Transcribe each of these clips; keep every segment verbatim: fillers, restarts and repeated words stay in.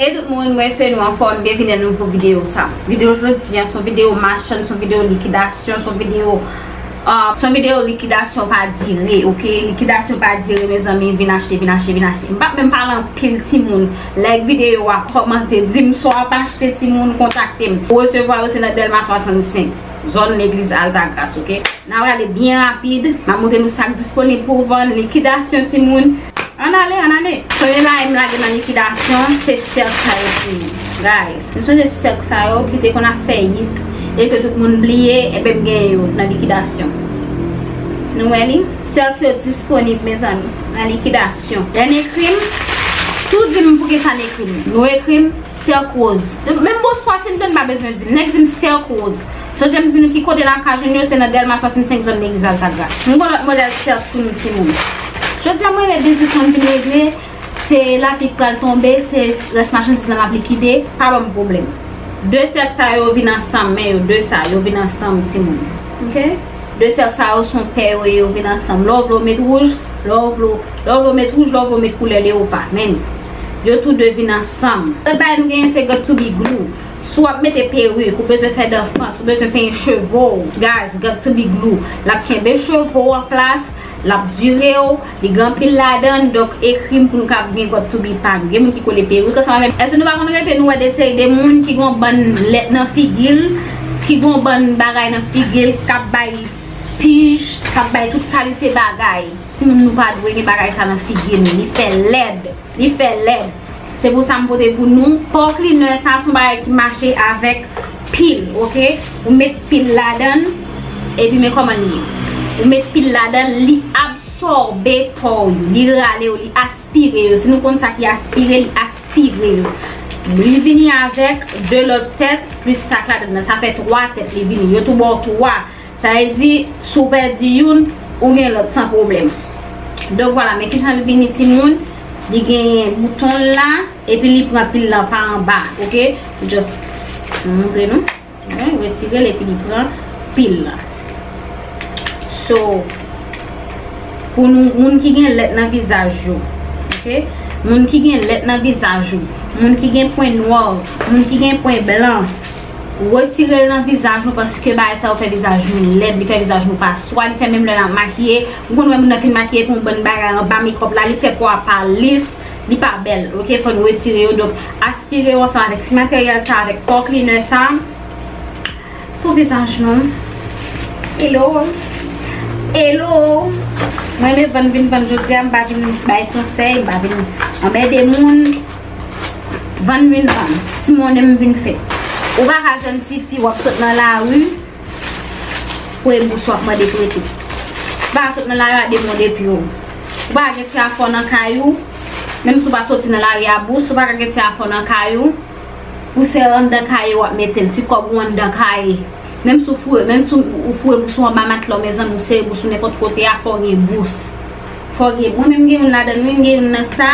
Hey tout moun, mwen espere nou anfòm. Byenvini nan nouvo videyo sa. Videyo jodi a, se yon videyo machann, se yon videyo likidasyon, se yon videyo, ah, se yon videyo likidasyon pa dire, oke? Likidasyon pa dire, mezanmi, vin achte, vin achte, vin achte. M p ap menm pale anpil, timoun. Like videyo a, kòmante, di m sa w ap achte, timoun, kontakte m. Ou resevwa yo, se nan Dèlma swasannsenk, zòn legliz Altagras, oke? N a prale byen rapid. M ap montre nou sa k disponib pou vann, likidasyon, timoun. Ann ale, ann ale. Premye bagay m lage nan likidasyon, se sèk sa yo, timoun. Guys, nou sonje sèk sa yo ki te konn ap fè yit e ke tout moun bliye, enben m genyen yo nan likidasyon. Nou wè li? Sèk yo disponib, mezanmi, nan likidasyon. Lè n ekri m, tou di m poukisa n ekri m. Nou ekri m, sèk woz. Menm bonswa, si n tann pa bezwen di m. Nèg di m sèk woz. Sonje m di nou ki kote n ap ka jwenn yo, se nan Dèlma swasannsenk, zòn legliz Altagras. M gon lòt modèl sèk pou nou, timoun. Jodi a, m renmen biznis mwen vin regle. Se lapli k pral tonbe, se rès machandiz la m ap likide. Pa ban m pwoblèm. De sèk sa yo vin ansanm, men yo de sa, yo vin ansanm, timoun. Oke? De sèk sa yo se yon pè yo ye, yo vin ansanm. Lè w vle w met wouj, lè w vle w, lè w vle w met wouj, lè w vle w met koulè leopa. Men yo tou de vin ansanm. Lòt bagay nou genyen se Got to be glue. Si w ap mete perik, ou bezwen fè danfans, ou bezwen penyen cheve w, guys, Got to be glue. L ap kenbe cheve w an plas, l ap dire w, li gen anpil ladan l, donk ekri m pou nou ka gen Got to be pa nou. Gen moun ki kole perik ansanm avè m. Èske nou pa konn rete nou wè de seri de moun ki gon bann lèt nan figi l, ki gon bann bagay nan figi l, k ap bay pij, k ap bay tout kalite bagay? Timoun, nou pa dwe gen bagay sa nan figi nou. Li fè lèd. Li fè lèd. Se pou sa m pote pou nou. Pore cleaner sa, se yon bagay ki mache avèk pil, oke? Ou met pil ladan l, epi men kòman li ye. Ou met pil ladan l, li absòbe pò yo, li rale yo, li aspire yo. Si nou konn sa ki aspire, li aspire yo. Li vini avèk de lòt tèt, plis sa k ladan nan. Sa fè twa tèt li vini. Yo tou ba w twa. Sa vle di, si w pèdi youn, ou gen lòt san pwoblèm. Donk, vwala, men kijan l vini, timoun. Li gen bouton l la, epi li pran pil lan pa anba, oke? Just montre nou. Wi, retire l, epi li pran pil lan. So, pou nou, moun ki gen lèt nan vizaj yo, oke? Moun ki gen lèt nan vizaj yo, moun ki gen pwen nwa, moun ki gen pwen blan, retire l nan vizaj nou, paske bagay sa yo fè vizaj nou lèd, li fè vizaj nou pa swa, li fè menm lè n ap makiye, ou konn wè moun nan fin makiye pou yon bann bagay anba makeup la, li fè po a pa lis, li pa bèl, oke, fò nou retire yo, donk aspire yo ansanm avèk ti materyèl sa, avèk pore cleaner sa, pou vizaj nou. Hello. Hello. Mwen renmen vann vin vann jodi a, m pa vin bay konsèy, m pa vin anmède moun. Vann vin vann. Ti monnen m vin fè. Ou pa ka jwenn tifi w ap sot nan lari, prete bous w ap mande prete. Ou pa ka sot nan lari a de mond epi w. Ou pa ka gen ti afè w nan kay ou, menm si w pa soti nan lari a bous, ou pa ka gen ti afè w nan kay ou. Ou se anndan kaye w ap mete l, ti kòb ou anndan kaye. Menm si w foure, menm si w foure bous ou anba matla w, mezanmi, ou sere bous ou nenpòt kote a, fò w gen bous. Fò w gen, mwen menm m gen youn ladan l, wi, m gen youn nan sa,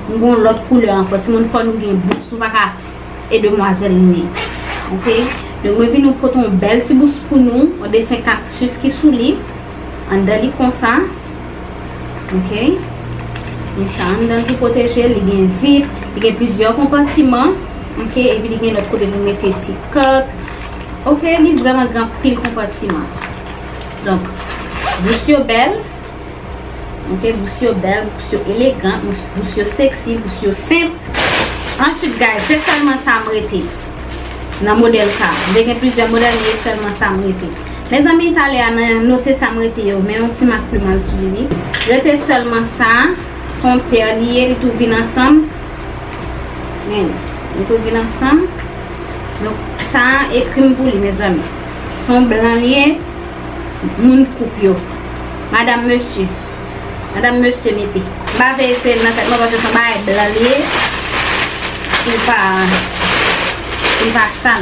m gen yon lòt koulè ankò. Timoun, fò nou gen bous, nou pa ka e demwazèl nou ye. Oke? Donk, mwen vin pote yon bèl ti bous pou nou, yon desen kaktis ki sou li. Anndan li konsa. Oke. Gen sa anndan l pou pwoteje l. Li gen zip. Li gen plizyè konpatiman. Oke. Epi li gen lòt kote pou mete ti kat. Oke. Li vrèman gen anpil konpatiman. Donk, bous yo bèl. Oke. Bous yo bèl. Bous yo elegan. Bous, bous yo seksi. Bous yo senp. Answit, guys, se sèlman sa m rete nan modèl sa. M te gen plizyè modèl, men se sèlman sa m rete. Mezanmi, talè a, nan note sa m rete yo, men yon ti mak pli mal sou li. Rete sèlman sa, se yon pè li ye, li tou vin ansanm. Men, li tou vin ansanm. Donk, sa a, ekri m pou li, mezanmi. Se yon blan li ye, moun koup yo. Madanm, mesye. Madanm, mesye, mete. M pa vle eseye l nan tèt mwen paske se yon bagay blan li ye. Li pa, li pa san.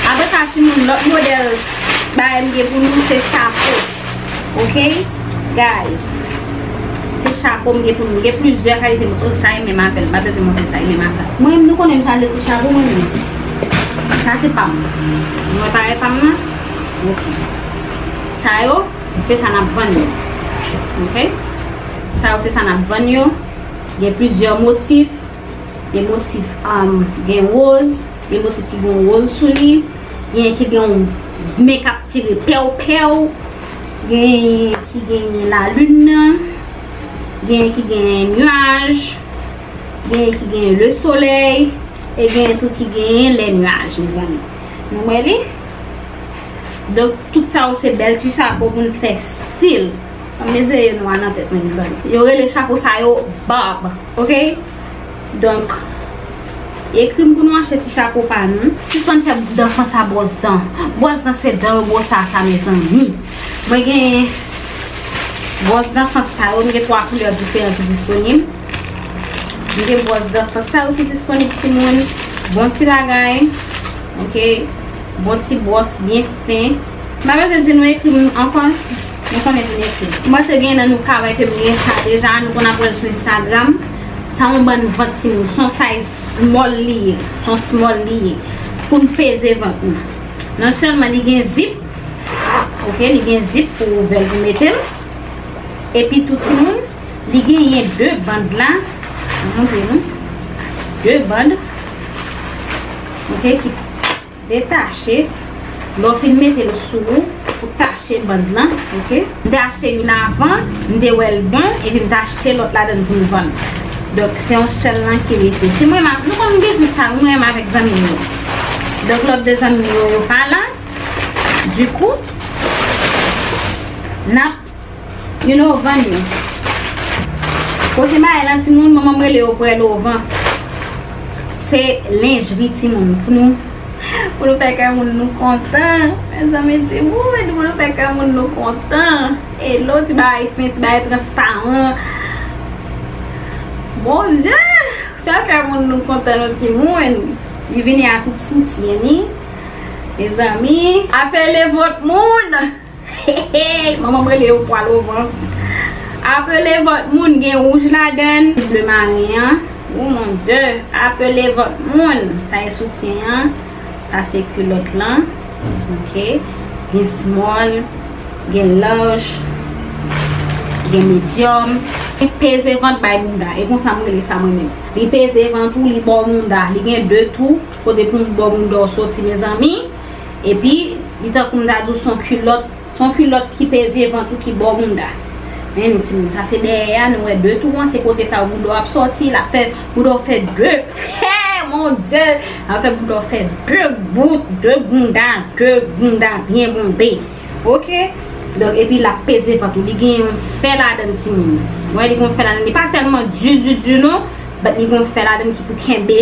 Apre sa, timoun, lòt modèl bagay m gen pou nou se chapo. Oke? Guys. Se chapo m gen pou nou. M gen plizyè kalite. Oh, sa e menm avè l. M pa bezwen montre sa e menm a sa. Mwen, nou konnen m chaje ti chapo mwen menm. Sa se pa m. Nou wè parèy pa m nan? Oke. Sa yo, se sa n ap vann yo. Oke? Sa yo, se sa n ap vann yo. Gen plizyè motif. Gen motif, um, gen woz, gen motif ki gen woz sou li, gen ki gen yon men k ap tire pèw pèw, gen ki gen lalin nan, gen ki gen nyaj, gen ki gen lesolèy, e gen tou ki gen lè nyaj, mezanmi. Nou wè li? Donk, tout sa yo se bèl ti chapo pou n fè stil. Ann mezire nou a nan tèt mwen, mezanmi. Yo rele chapo sa yo bob, oke? Donk, ekri m pou nou achte ti chapo pa nou. Sispann fè bout dan fransa bwòs dan. Bwòs dan se dan yo bwòs sa, mezanmi. Mwen gen bwòs dan fransa yo, m gen twa koulè diferan ki disponib. M gen bwòs dan fransa yo ki disponib, timoun. Bon ti bagay. Oke. Bon ti bwòs byen fen. M pa bezwen di nou ekri m ankò. Nou konnen pou n ekri. M panse gen nan nou ka wè ke m gen sa deja. Nou konn ap wè l sou Instagram. Sa yon bann vant, timoun. Se yon size small li ye. Se yon small li ye. Pou n peze vant nou. Non sèlman li gen zip. Oke, li gen zip pou ouvè l, pou mete l. Epi tou, timoun, li genyen de band la. Mwen montre nou. De band. Oke, ki detache. Lè w fin mete l sou ou, pou tache band lan, oke? M te achte youn avan, m te wè l bon, epi m te achte lòt ladan l pou m vann. Donk, se yon sèl lan ki rete. Se mwen menm, nou konn biznis sa, mwen menm avèk zanmi m yo. Donk, lòt de zanmi m yo, yo pa la. Dikou, n ap You know, vann yo. Pwochen bagay lan, timoun, manman m rele yo pou al ovan. Se lenjri, timoun. Pou nou, pou nou fè kè moun nou kontan. Mezanmi, timoun, pou nou fè kè moun nou kontan. Elo, ti bagay fen, ti bagay transparan. Bondye, fè kè moun nou kontan, non, timoun. Li vini a tout soutyen li. Mezanmi, apele vòt moun. Hey, hey, manman m rele yo pwal ovan. Apele vòt moun, gen wouj ladan l, ble maren an. Oh mon Dieu, apele vòt moun. Sa e soutyen an. Sa se kilòt lan. Oke. Gen small, gen large, gen medium. Li peze vant bay bounda. E konsa m rele sa mwen menm. Li peze vant ou, li ba w bounda. Li gen de tou. Kote pou w ba w bounda w soti, mezanmi. Epi, li tankou m ta di w se yon kilòt, se yon kilòt ki peze vant ou ki ba w bounda. Men nou timoun, sa se dèyè a, nou wè de tou an, se kote sa yo bounda w ap sòti, l ap fè bounda w fè de, hey, mon Dieu, l ap fè bounda w fè de bout, de bounda, de bounda byen bonde. Oke? Donk, epi l ap peze vant ou, li gen yon fè ladan l timoun. Mwen, li gen yon fè ladan l, li pa tèlman di, di, di non, but li gen yon fè ladan l ki pou kenbe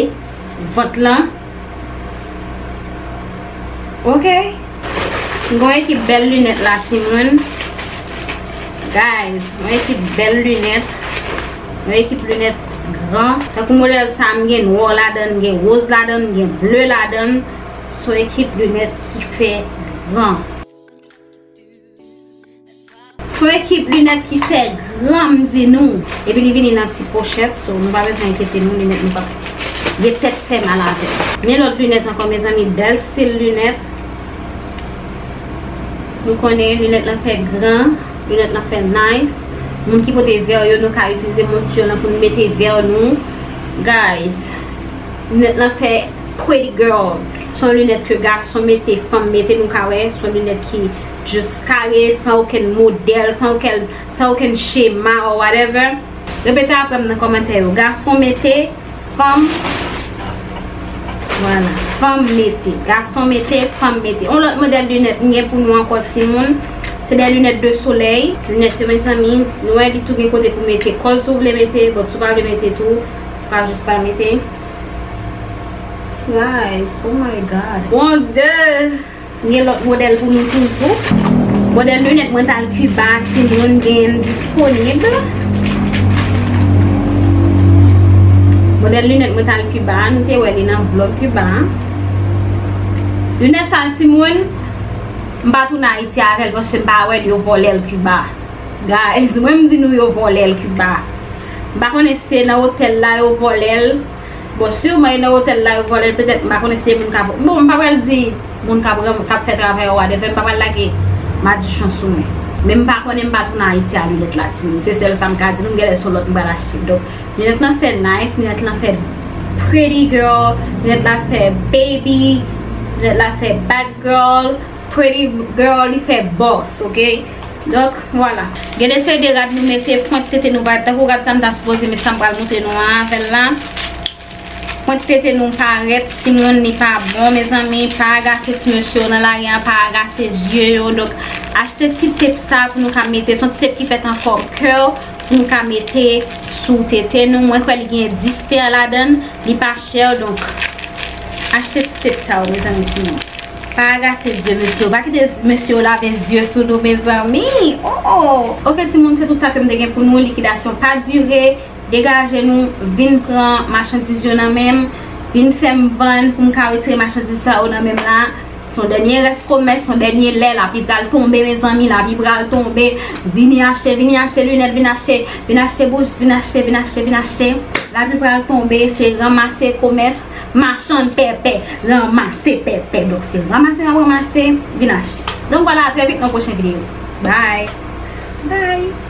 vant lan. Oke. M gen yon ekip bèl linèt la, timoun. Guys, yon ekip bèl linèt. Yon ekip linèt gran. Tankou modèl sa, m gen nwa ladan, m gen woz ladan, m gen ble ladan. Se yon ekip linèt ki fè gran. Se yon ekip linèt ki fè gran, m di nou. Epi li vini nan ti pochèt, so nou pa bezwen enkyete nou, linèt nou p ap gen tèt fè mal avè l. Men lòt linèt ankò, mezanmi, bèl stil linèt. Nou konnen linèt lan fè gran, linèt lan fè nice. Moun ki pote vè yo, nou ka itilize monti yo lan pou n mete vè nou. Guys, linèt lan fè pretty girl. Se yon linèt ke gason mete, fanm mete, nou ka wè. Se yon linèt ki jis kare, san okenn modèl, san okenn, san okenn chema or whatever. Repete apre m nan kòmantè yo. Gason mete, fanm, vwala, fanm mete. Gason mete, fanm mete. Yon lòt modèl linèt m gen pou nou ankò, timoun. Se de linèt de solèy. Linèt yo, mezanmi, nou wè li tou gen kote pou mete kòl si w vle mete, but si w pa vle mete tou, ou ka jis pa mete. Guys, oh my God. Bondye! Gen lòt modèl pou nou toujou. Modèl linèt mwen t al Kiba, timoun, gen l disponib. Modèl linèt mwen t al Kiba, nou te wè li nan vlòg Kiba. Linèt sa, timoun, m pa tounen Ayiti avè l paske m pa wè l yo vòlè l Kiba. Guys, mwen m di nou yo vòlè l Kiba. M pa konnen si se nan otèl la yo vòlè l. Bon, siman e nan otèl la yo vòlè l, petèt m pa konnen si se moun k ap, bon, m pa pral di moun k ap ranm-, k ap fè travay yo whatever, m pa pral lage madichon sou mwen. Men m pa konnen, m pa tounen Ayiti a linèt la, timoun. Se sèl sa m ka di nou, m genlè se yon lòt m pral achte. Donk, linèt lan fè nice, linèt lan fè Pretty girl, lè l ap fè baby, lè l ap fè bad girl, pretty girl, li fè boss, ok? Donk, vwala. Gen de seri de rad nou mete pwent tete nou parèt. Tankou rad sa m ta sipoze met sa m pral montre nou an avè l la. Pwent tete nou parèt, timoun, li pa bon, mezanmi. Pa agase ti mesye yo nan lari an, pa agase zye yo. Donk, achte ti tep sa pou nou ka mete. Se yon ti tep ki fèt an fòm kè pou nou ka mete sou tete nou. Mwen kwè li gen dis pè ladan l, li pa chè, donk achte ti tep sa yo, mezanmi, timoun. Pa agase zye mesye yo, pa kite mesye yo lave zye sou nou, mezanmi. Oh, oh. Ok, timoun, se tout sa ke m te gen pou nou. Likidasyon pa dire. Degaje nou, vin pran machandiz yo nan men m, vin fè m vann pou m ka retire machandiz sa yo nan men m la. Se yon dènye rès komès, se yon dènye lè, lapli pral tonbe, mezanmi, lapli pral tonbe. Vini achte, vini achte linèt, vin achte, vin achte bous, vin achte, vin achte, vin achte. Lapli pral tonbe, se ranmase komès, machann pèpè, ranmase pèpè. Donk, se ranmase m ap ranmase, vin achte. Donk, vwala, a trè vit nan pwochen videyo. Bye! Bye!